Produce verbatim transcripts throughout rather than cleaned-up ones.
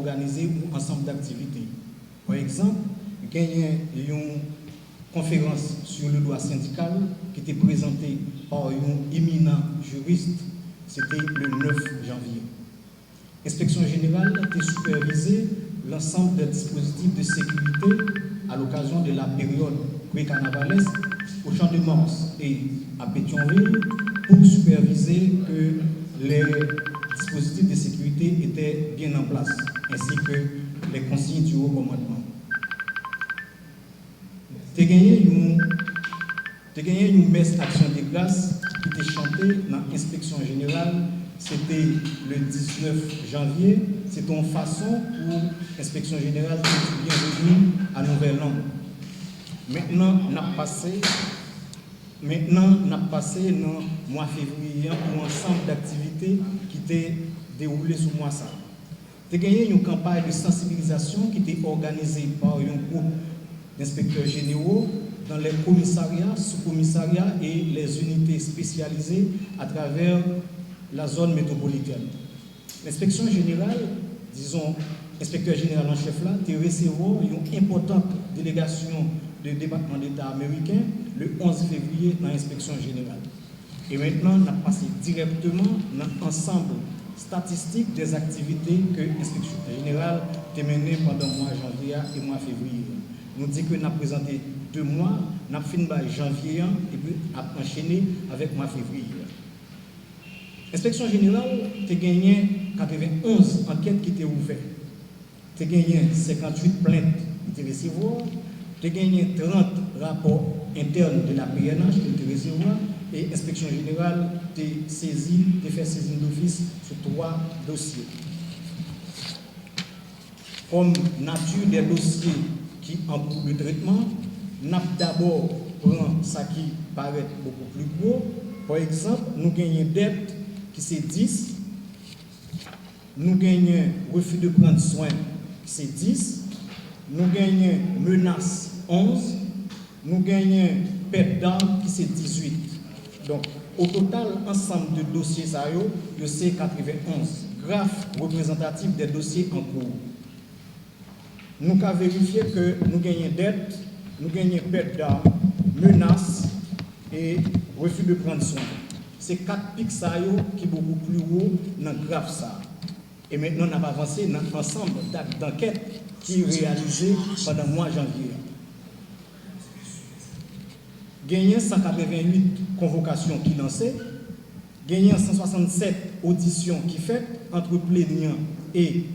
òganize yon ansanm daktivite. Pa egzanp, genyen yon konferans sur le droit syndical ki te prezante pa yon eminan jiris, se te le nèf janvye. Enspeksyon jeneral te sipèvize l'ensemble des dispositifs de sécurité à l'occasion de la période pré-carnavalesk au Champ de Mars et à Pétion-Ville pour superviser que les dispositifs de sécurité étaient bien en place, ainsi que les consignes du haut commandement. Te genyen yon, te genyen yon mès aksyon de gras ki te chante nan enspeksyon jeneral, se te le diznèf janvye, se te yon fason pou enspeksyon jeneral te di byenveni a nouvèl an. Mentnan, n ap pase, mentnan, n ap pase nan mwa fevriye an pou ansanm daktivite ki te dewoule sou mwa sa a. Te genyen yon kanpay de sansibilizasyon ki te òganize pa yon gwoup d'inspecteurs généraux dans les commissariats, sous-commissariats et les unités spécialisées à travers la zone métropolitaine. Enspeksyon jeneral, dizon, enspektè jeneral an chèf la, te resevwa yon enpòtan delegasyon de Depatman Deta ameriken le onz fevriye nan enspeksyon jeneral. E mentnan, n ap pase dirèkteman nan ansanm statistik des activités ke enspeksyon jeneral te mennen pandan mwa janvye a e mwa fevriye a. Nou di ke n ap prezante de mwa, n ap fin bay janvye an, epi ap anchene avèk mwa fevriye a. Enspeksyon jeneral te genyen katrevenonz ankèt ki te ouvè. Te genyen senkantuit plent li te resevwa, te genyen trant rapò entèn de la P N H ke li te resevwa, e enspeksyon jeneral te sezi, te fè sezi d'office sou twa dosye. Kòm nati dè dosye ki an kou de tretman, n ap dabò pran sa ki parèt bokou pli gwo. Pa egzanp, nou genyen dèt ki se dis, nou genyen refus de prendre soin, se dis, nou genyen menas, onz, nou genyen pèt dam ki se dizuit. Donk, o total, ansanm de dosye sa yo, yo se katrevenonz. Graf reprezantatif dè dosye an kou. Nou ka verifye ke nou genyen dèt, nou genyen pèt dam, menas e refus de prendre soin. Se kat pik sa yo ki bokou pli wo nan graf sa a. E mentnan, n ap avanse nan ansanm dat dankèt ki reyalize pandan mwa janvye a. Genyen san katreventuit konvokasyon ki lanse, genyen san swasannsèt odisyon ki fèt ant plenyan e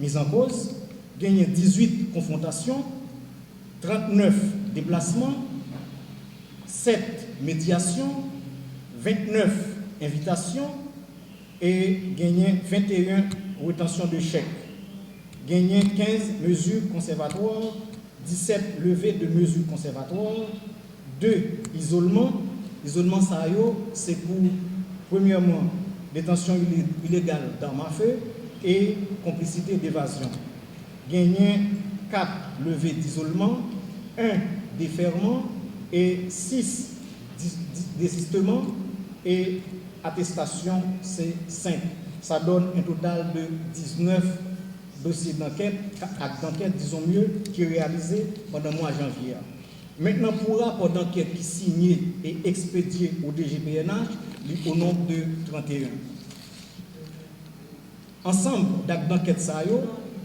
mizankoz, genyen dizuit konfwontasyon, trannèf deplasman, sèt medyasyon, vennèf envitasyon e genyen venteyen retansyon de chèk. Genyen kenz mezi konsèvatwa, disèt leve de mezi konsèvatwa, de izolman. Izolman sa yo, se pou, premyèman, detansyon ile-, ilegal d'armes à feu e konplisite d'evazyon. Genyen kat leve d'izolman, en defèman e sis di-, di-, dezistman e atestasyon, se senk. Sa donn en total de diznèf dosye dankèt, ak dankèt, dizon mye, ki reyalize pandan mwa janvye a. Mentnan, pou rapò dankèt ki sinye e ekspedye o D G P N H, li o nonb de tranteyen. Ansanm dak dankèt sa yo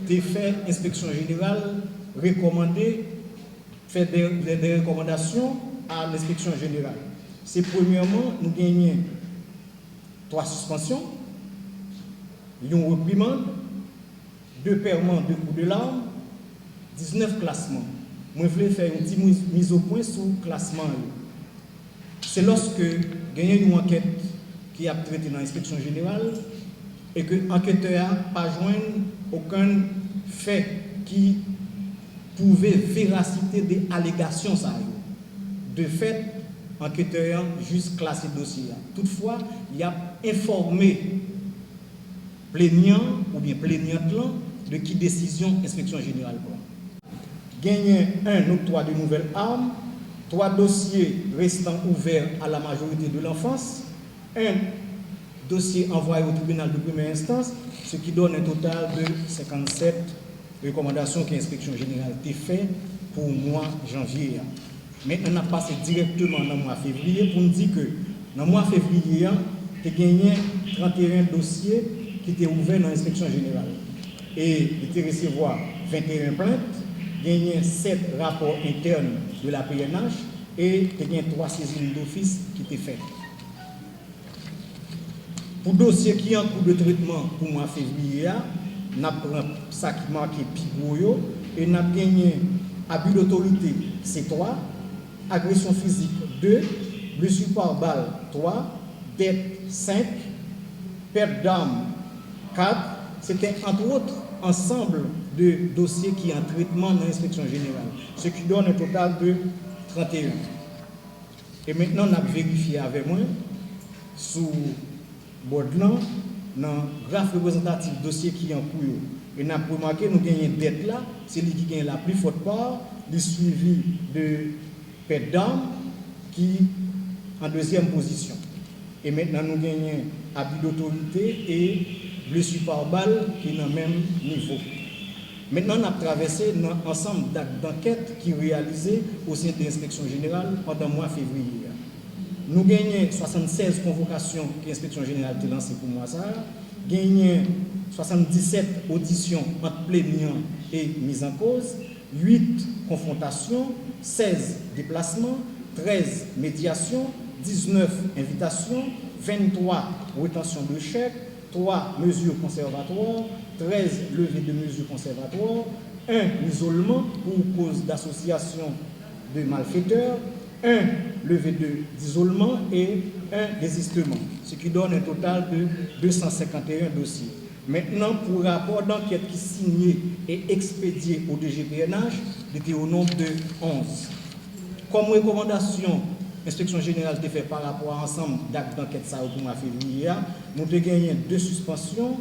te fè enspeksyon jeneral rekòmande, fè de, de, de rekòmandasyon a lenspeksyon jeneral. Se premyèman, nou genyen twa sispansyon, yon reprimann, de pèman de kou de lam, diznèf klasman. Mwen vle fè yon ti miz, mizopwen sou klasman yo. Se lòske genyen yon ankèt ki ap trete nan enspeksyon jeneral e ke anketè a pa jwenn okenn fè ki pwouve verasite de alegasyon sa yo. De fèt, anketè an jis klase dosye a. Toutfwa, y ap enfòme plenyan oubyen plenyant lan de ki desizyon enspeksyon jeneral pran. Genyen en octroi de nouvelles armes, twa dosye restan ouvè a la majorite de l'enfance, en Dosye anvwaye o tribinal de premyè enstans, ce qui donne un total de cinquante-sept rekomandasyon ke enspeksyon jeneral te fè pou mwa janvye a. Mentnan, n ap pase dirèkteman nan mwa fevriye pou n di ke nan mwa fevriye an, te genyen trannteyen dosye ki te ouvè nan enspeksyon jeneral. E li te resevwa venteyen plent, genyen sèt rapò entèn de la P N H e te gen twa sezin dofis ki te fèt. Pou dosye ki an kou de tretman pou mwa fevriye a, n ap pran sa ki make pi gwo yo e n ap genyen abi dotorite, se twa, agresyon fizik, de, blesi pa bal, twa, dèt, senk, pèt dam, kat. Se te, entre autres, ansanm de dosye ki an tretman nan enspeksyon jeneral, ce qui donne un total de trannteyen. E mentnan, n ap verifye avè mwen sou bòd lan, nan graf reprezantatif dosye ki an kou yo. E n ap remake, nou genyen dèt la, se li ki genyen la pli fòt pa, li swivi de pèt dam ki an dezyèm pozisyon. E mentnan, nou genyen abi dotorite e blesi pa bal ki nan menm nivo. Mentnan, n ap travèse nan ansanm dak dankèt ki reyalize o sen de enspeksyon jeneral pandan mwa fevriye a. Nou genyen swasannsèz konvokasyon ke enspeksyon jeneral te lanse pou mwa sa a, genyen swasanndisèt odisyon ant plenyan e mizankoz, uit konfwontasyon, sèz deplasman, trèz medyasyon, diznèf envitasyon, venntwa retansyon de chèk, twa mezi konsèvatwa, trèz leve de mezi konsèvatwa, en izolman pou koz d'association de malfaiteurs, en leve de, d'izolman e en dezisteman, ce qui donne un total de de san senkanteyen dosye. Mentnan, pou rapò dankèt ki sinye e ekspedye o D G P N H, li te o nonb de onz. Kòm rekòmandasyon enspeksyon jeneral te fè pa rapò a ansanm dak dankèt sa yo pou mwa fevriye a, nou te genyen de sispansyon,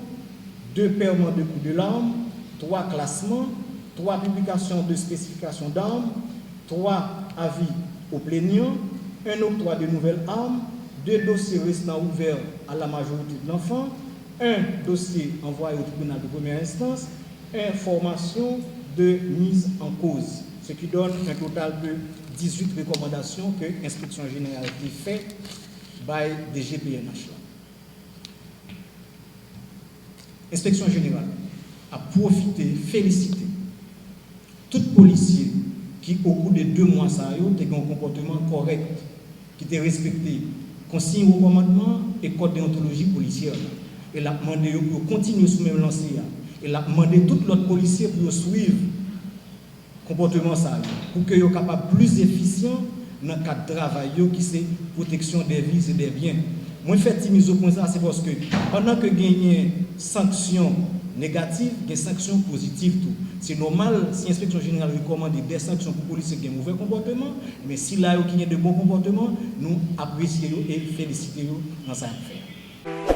de pèman de kou de lam, twa klasman, twa piblikasyon de spesifikasyon dam, twa avi o plenyan, en oktwa de nouvèl am, de dosye restan ouvè a la majorite de lanfan, en dosye anvwaye o tribinal de premyè enstans, en fòmasyon de miz an koz, ce qui donne un total de dizuit rekòmandasyon ke enspeksyon jeneral te fè bay D G P N H la. Enspeksyon jeneral ap pwofite felisite tout polisye ki, okou de de mwa sa yo, te gen yon konpòteman kòrèk, ki te respekte konsiy wo kòmandman e kòd deyontoloji polisyè la. E l ap mande yo pou yo kontinye sou menm lanse a. E l ap mande tout lòt polisye pou yo swiv konpòteman sa yo, pou ke yo kapab plis efisyan nan kad travay yo ki se pwoteksyon dè vi e dè byen. Mwen fè ti mizopwen sa, se paske pandan ke genyen sanksyon negatif, gen sanksyon pozitif tou. Se nòmal, si enspeksyon jeneral rekòmande de sanksyon pou polisye ki gen movè konpòteman, men sila yo ki gen de bon konpòteman, nou apresye yo e felisite yo nan sa y ap fè a.